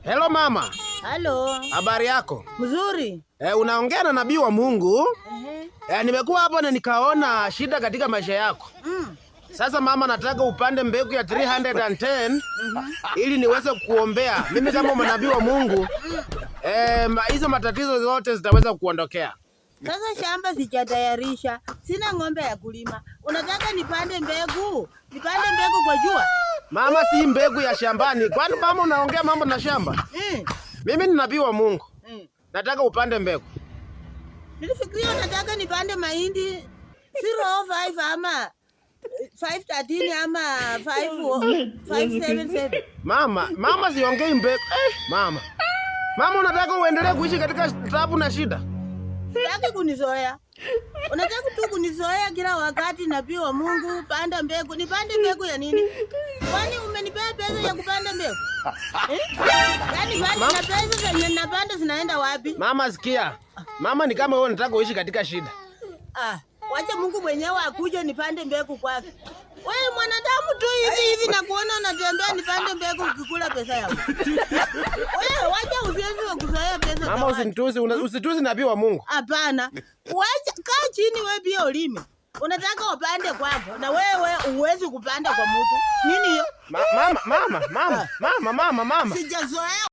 Hello mama. Halo. Habari yako? Mzuri. Unaongea na nabii wa Mungu. Ehe. Nimekuwa hapa na nikaona shida katika maisha yako. Sasa mama, nataka upande mbegu ya 310 ili niweze kuombea. Mimi kama mwanabii wa Mungu, hizo matatizo zote zitaweza kuondokea. Sasa shamba sijatayarisha, sina ng'ombe ya kulima. Unataka nipande mbegu? Nipande mbegu kwa jua? Mama, si mbegu ya shambani. Kwani mama unaongea mambo na shamba? Mimi ni nabii wa Mungu. Nataka upande mbegu. Nilifikiria unataka nipande mahindi 05 ama 513 ama 5 577. Mama, mama siongei mbegu. Mama. Mama, unataka uendelee kuishi katika taabu na shida? Sitaki kunizoea. Unataka tu kunizoea kila wakati, nabii wa Mungu, panda mbegu. Nipande mbegu ya nini? Kwani umenipea pesa ya kupanda mbegu? Eh? Yaani pande na pesa zenye napanda zinaenda wapi? Mama, sikia. Mama, ni kama wewe unataka uishi katika shida. Ah, wacha Mungu mwenyewe akuje nipande mbegu kwake. Wewe mwanadamu tu hivi hivi na kuona unatembea nipande mbegu ukikula pesa yangu. Wewe wacha usianze wa kuzoea pesa za Mama, watu. usinitusi, usitusi nabii wa Mungu. Hapana. Wacha kaa chini wewe pia ulime. Unataka upande kwako na wewe uwezi kupanda kwa mtu. Nini hiyo? Mama, mama, mama, mama, mama, mama. Sijazoea.